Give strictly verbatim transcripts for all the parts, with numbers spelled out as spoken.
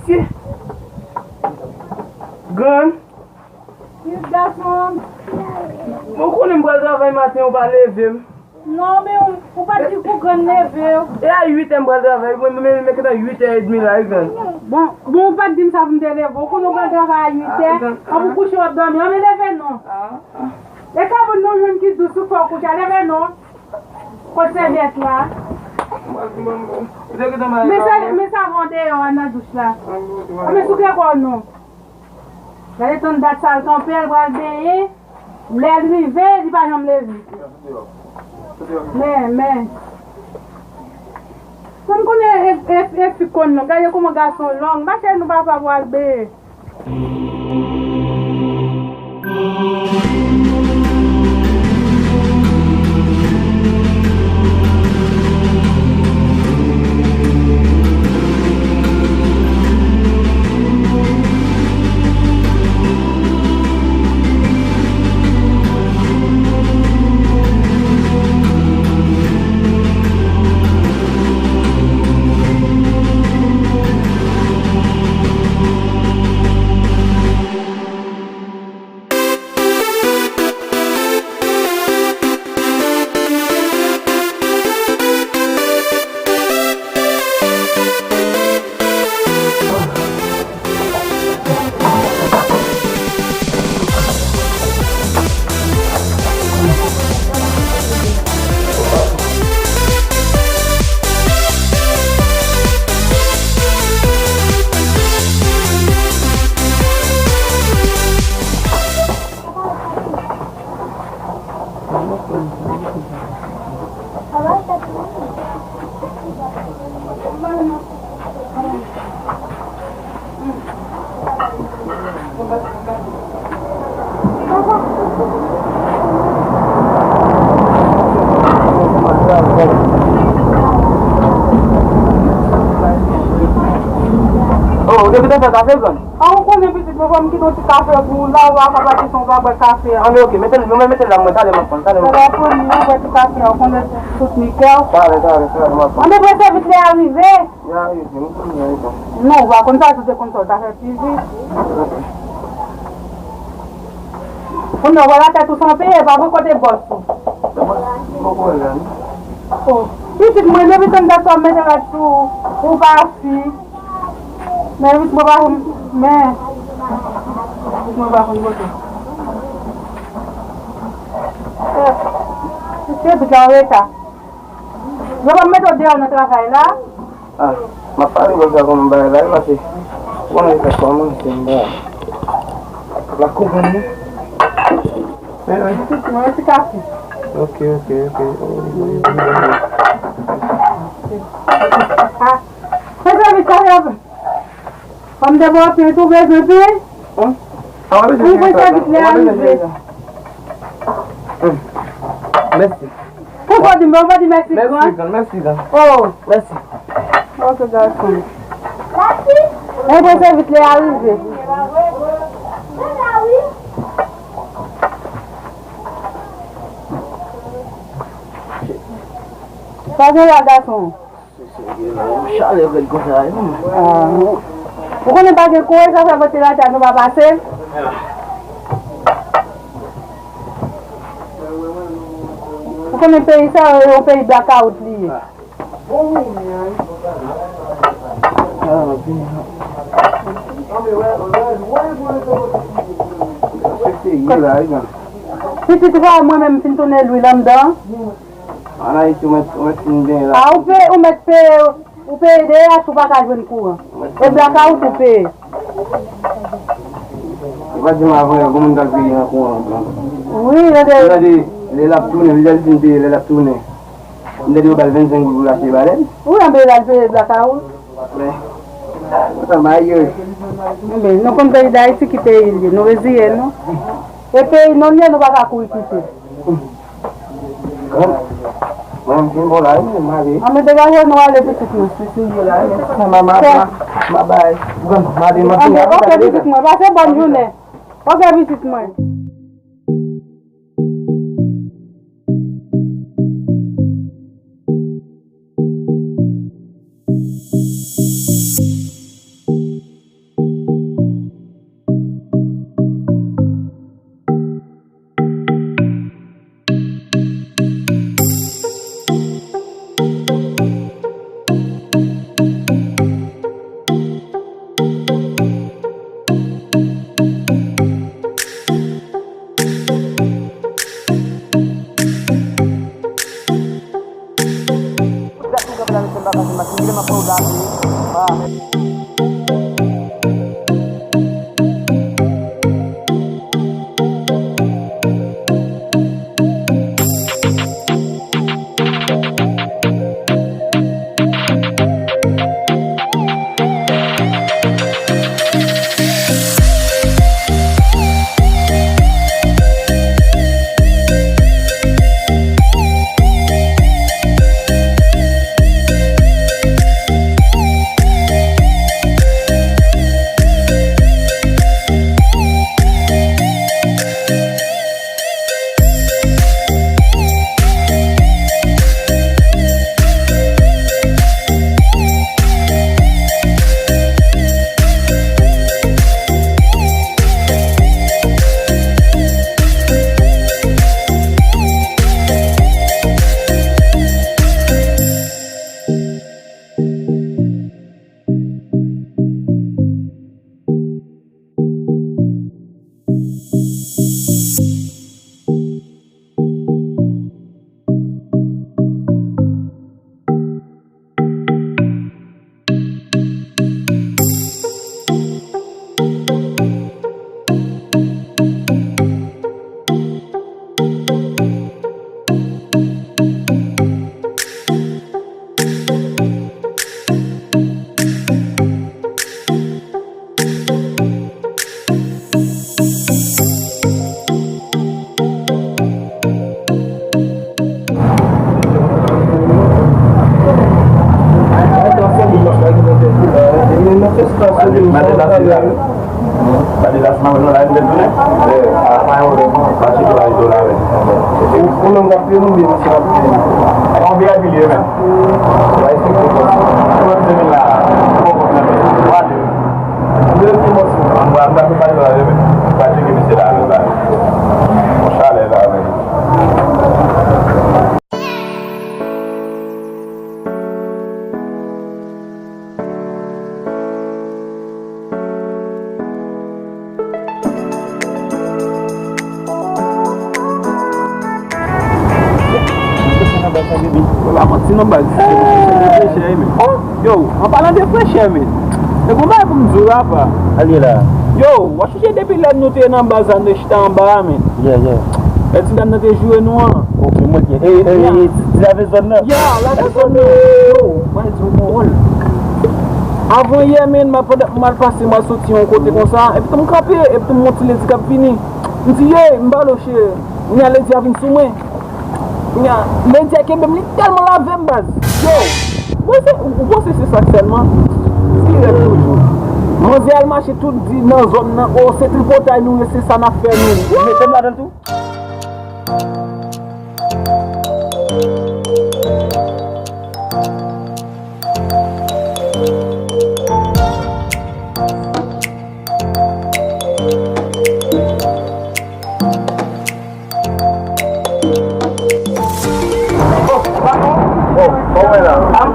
Si. Grann. Yes, gason. Mwen konnen m pral travay maten, ou pa leve m. Non, men ou, ou pa t di pou grann leve w. E a uit è m pral travay, mwen, men, men, men, gentan uit è edmi la, wi, grann. Bon, bon, ou pa t di m sa pou m te leve w. Ou konnen ou pral travay a uit è. Ah, grann. An pou kouche w ap dòmi. An, men leve non. Ah, ah. E kabann nou jwenn ki dous ou fè w kouche a, leve non. Kot sèvyèt la? Men sa, men savon deyò a nan douch la. An, men souke kò w non. Gade tann dat sa l kanpe, l pral benyen. Lè l rive, li pa janm leve. Men, men. Konn konnen e, e, e fi konn non. Gade kòman gason long. Mache nou papa pral benyen. Oh, ou te gentan fè kafe, grann? A, ou konnen pitit mwen, fò m kite yon ti kafe pou ou la, ou pa ka pati san w pa bwè kafe a. Anben, oke, mete l, mete l la, mwen, talè m ap pran, talè m ap pran. Telefòn li, ou bwè ti kafe a, ou konnen tout mikè w. Talè, talè, talè m ap pran. Anben, prese vit, lè a rive. Lè a rive, m konnen, m konnen. Non, ou pa konn sa, si w te konn sa, w ta fè pi vit. Kounye a, w wè la tèt ou san peye, pa vre kote bòs ou. Mwen, mwen wè la, non. Oh. Pitit mwen, depi tann dat sa w mete rad sou ou, ou pa fi. Men pitit mwen pa konn, men pitit mwen pa konn kote. Eh, pitit la an reta. Yo pa mete w deyò nan travay la. Ah, m ap pale konsa kòman bagay la ye, paske ou konnen sa kòmanse, m ba la konprann, non? Men, men. Pitit mwen, ti kafe. Ok, ok, ok. Oh, li bon, li bon, li bon. Ah, fè sèvis kafe a. Fò m te ba w pen tou, bezwen pen? Hum? Ah, w ap bezwen pen sa, w ap bezwen pen sa. Hum. Mèsi. Poukò w di m, ou pa di mèsi, gran? Mèsi, gran, mèsi, gran. Oh. Mèsi. Ok, gason. Mwen pran sèvis lè a rive. Pa gen la, gason. Chalè rèd konsa, wi. Ah, ou konnen pa gen kouri, sa fè pote la tèt nou pa pase. Ou Konnen peyi sa yo, yon peyi blakawout li ye. Pitit ou pa wè mwen menm fin tounen lwil anndan. An Ayiti, ou mèt, ou mèt fin benyen la. A, ou pe, ou mèt peye, ou peye D H, ou pa ka jwenn kouran. E blakawout ou peye. Ou pa di m avan yè, gon moun k al peye nan kouran an. Wi, yo te. Ou gade, lè l ap tounen, li al fin peye, lè l ap tounen. M tande yo ba l vennsenk goud pou l achte balèn. Wi, anben l al peye blakawout. Men, sa mayo. Enben, nou konn peyi Dayiti ki peyi l ye, nou reziyen nou. E peyi nou l ye, nou pa ka kouri kite. Mwen, m fin bon la, wi, m ale. Anben, degaje w, nou ale, pitit mwen. Si, si, yo la, men sa, mama, mama, bye. M ale, m ale. Anben, oke, pitit mwen, pase bòn jounen. Oke, pitit mwen. Ou menm w ap peye moun, men se l ap peye. Yon V I P li ye menm. Ou pa respekte bòs. Ou menm se vin la. Ou poko nan men. Ou ale. Ou menm ki bòs ou. An mwa, m ta fè pale la, men. Pa tcheke misye la, men ba. Yon chalè la, men. Yo, pa manti non, baz. Yo, se de frechè, men. Yo, an palan de frechè, men. E gon bagay pou m di w la, pa. Ale la. Yo, w ap sonje depi lè nou te nan baz la, nou te chita anba a, men. Yeah, yeah. Lè ti dam nan te joure nou an. Ok, mwen gen. E, e, e, ti, ti lave zòn nan. Ya, lave zòn nan. Yo, mwen di w pawòl. Avan yè, men, m ap, pandan m al pase, m al soti yon kote konsa, epi tou m kanpe, epi tou m wè yon ti ledi k ap vini. M di, ye, m pale w, cheri. Kounye a ledi a vin sou mwen. Kounye a, ledi a kenbe m, li tèlman lave m, baz. Yo, ou panse, ou panse se sa sèlman? Dirèk toujou. Manzè al mache tout di nan zòn nan, o, se tripotay nou ye, se sa n ap fè nou. Mete m ladan l tou.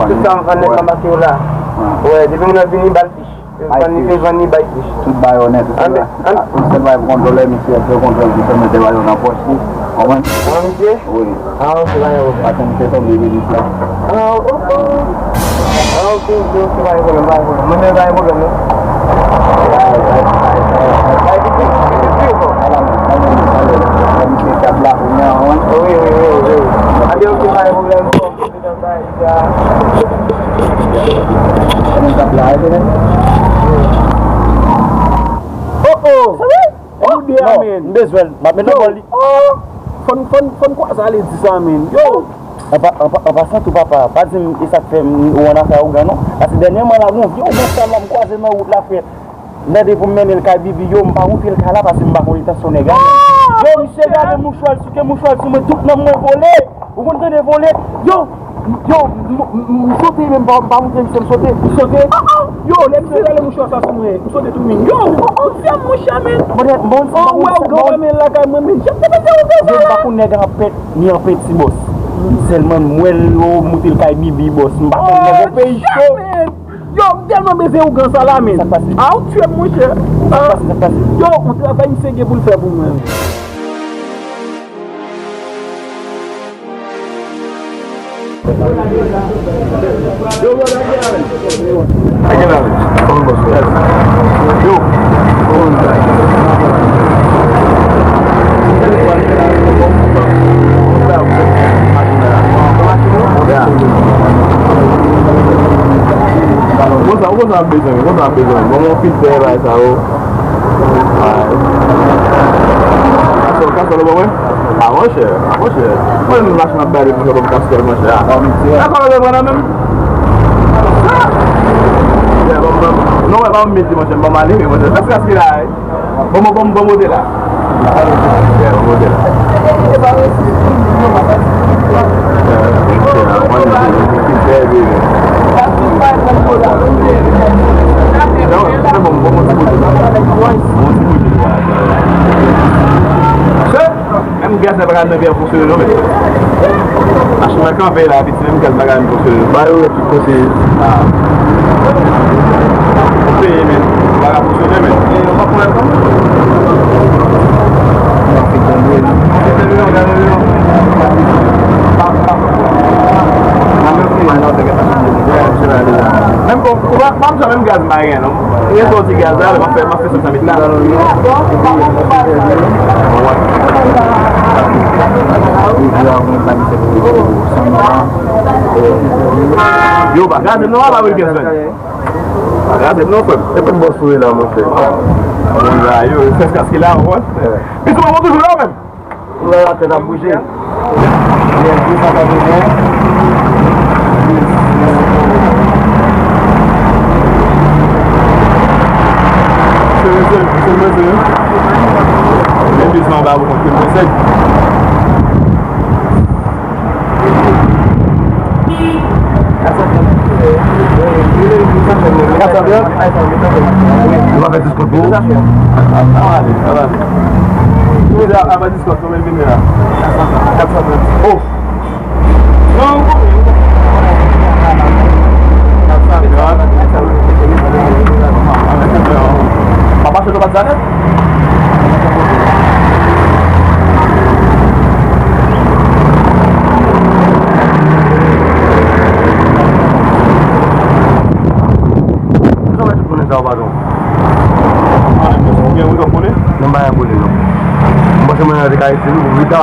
vann. Tout sa m vann nèt la, m pase yo la. Wi, depi moun nan vini, ba l pich. Yo vann li, yo vann li, bay pich. Tout bagay onèt, tout bagay. Yon sèl bagay pou kontwòlè, misye fè kontwòl, misye mete bagay yo nan pòch li. Konprann? An, misye? Wi. Ah, ok, pa gen pwoblèm. Paske misye tonbe vini sa. Ah, ok. Ah, ok, ok, ok, pa gen pwoblèm, pa gen pwoblèm. Mwen menm pa gen pwoblèm, non. Bay, bay, bay, bay, bay, bay, piti, piti, piti, bon. Ala, ala, ala, misye kat la, kounye a, wi. Wi, wi, wi, wi. Anben, ok, pa gen pwoblèm, bon. Oh, oh! Sa vre? Oh, non, m bezwen l. M ap met nan bòl li. Oh! Fò n, fò n, fò n kwaze ale di sa, men. Yo! An pa, an pa, an pasan tou, papa, pa di m e sa k fè m, ou annafè a ougan, non. Paske dènyèman la, gon vye ougan sa la, m kwaze nan wout la, frè. M tande pou m mennen l kay Bibi, yo, m pa woute l kay la paske m pa konn etansyon nèg la. Yo, misye gade mouchwa l, souke mouchwa l sou mwen, tout nanm mwen vole. Ou konn tande vole? Yo, yo, m, m, m sote, men m pa, m pa woute misye, m sote. M sote. Yo, lè misye gade mouchwa sa sou mwen, m sote tou, men. Yo, oh, oh, fè mouchwa, men. Bon, bon, oh, wè, ou gen men lakay mwen, men. Jan te mete ou gen sa la. M pa konn nèg an pèt, ni an pèt ti bòs. Sèlman m wè l, yo, moute l kay Bibi, bòs. M pa konn nèg an peyi cho. Yo, m tèlman bezwen ougan sa la, men. Sa k pase? A, ou tye m, monchè. Sa k pase, sa k pase? Yo, yon travay misye gen pou l fè pou mwen. Yo, yo, lage la, men. Lage la, men. Yo. Konsa, ou konsa ap bezwen, konsa ap bezwen. Bon, mwen fin fè bagay sa yo. Ay. Kasòl, kasòl, ou ban mwen? A, monchè, a, monchè. Mwen menm machin ap bale, monchè, ban m kasòl, monchè. A. Kasòl, ou te pran nan men m? Sa? Yè, ban m, ban m. Non, wè, ban m mete, monchè, ban m ale, monchè. Fè sa ki la, wi. Bon, bon, bon, bon, moute la. Yeah, bon, moute la. Yeah, bon, bon, bon, bon, bon, bon, bon, bon. Menm gaz la pa ka nan vè fonksyone non, men. Machin nan kanpe la, piti, menm gaz la pa ka fonksyone. Ba yo tout kote. Ah. Ou peye, men. Pa ka fonksyone, men. E, ou pa pran tan? Non, se bon, wi. Se tèlman gade, non. Pa, pa. Nan men fini, non, se gaz. Menm kon, ou pa, pa m sa menm gaz m pa gen, non. Ou gen soti gaz la, m ap fè, m ap fè soti sa met la. Yo, pa kraze m non, papa Wilkinson. Pa kraze m non, frè m. E pa bòs ou ye la, monchè. Moun la, yo, se kaske la, ou wè. Piti, ou toujou la, ou menm? Ou la, latè ap bouje. Gen de san katreven. Se, se, se mwen, se. Men bizman ba pou konte mwen, se. Kat san trant? Yo pa fè diskont pou ou? Sa ale, sa ale. Wi, la, apa diskont, konbyen l vin la? Kat san trant. Oh! Non, konbyen? Kat san trant. Papa, se nou pa t sa nèt? Sa wè tout moun sa w pa don. Ou gen wout w ap konnen? Non, m pa gen konnen non. M panse mwen te ka isi wi pou pita.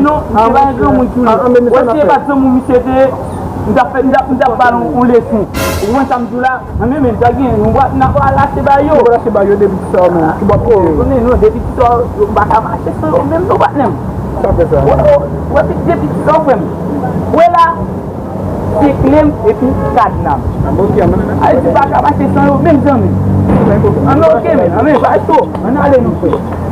non, misye pa yon granmoun tou non. Wè si e pa t zanmi w misye te ye, m t ap fè, m t ap, m t ap ba l yon, yon leson. Ou konprann sa m di w la? An men, men, ta gen yon bwat n ap al achte ba yo. Ou al achte ba yo de piti sa yo menm. Ki bwat ou ye? Konnen non, de piti sa yo, yo pa ka mache san yo menm non, patnè m. Sa fè sa. Wè, wè, wè, de piti sa yo, frè m. Wè la, se kle m epi kadna m. Ay, di pa ka mache san yo menm, zanmi. An men, oke, men, an men, pa cho. Ann ale non, frè.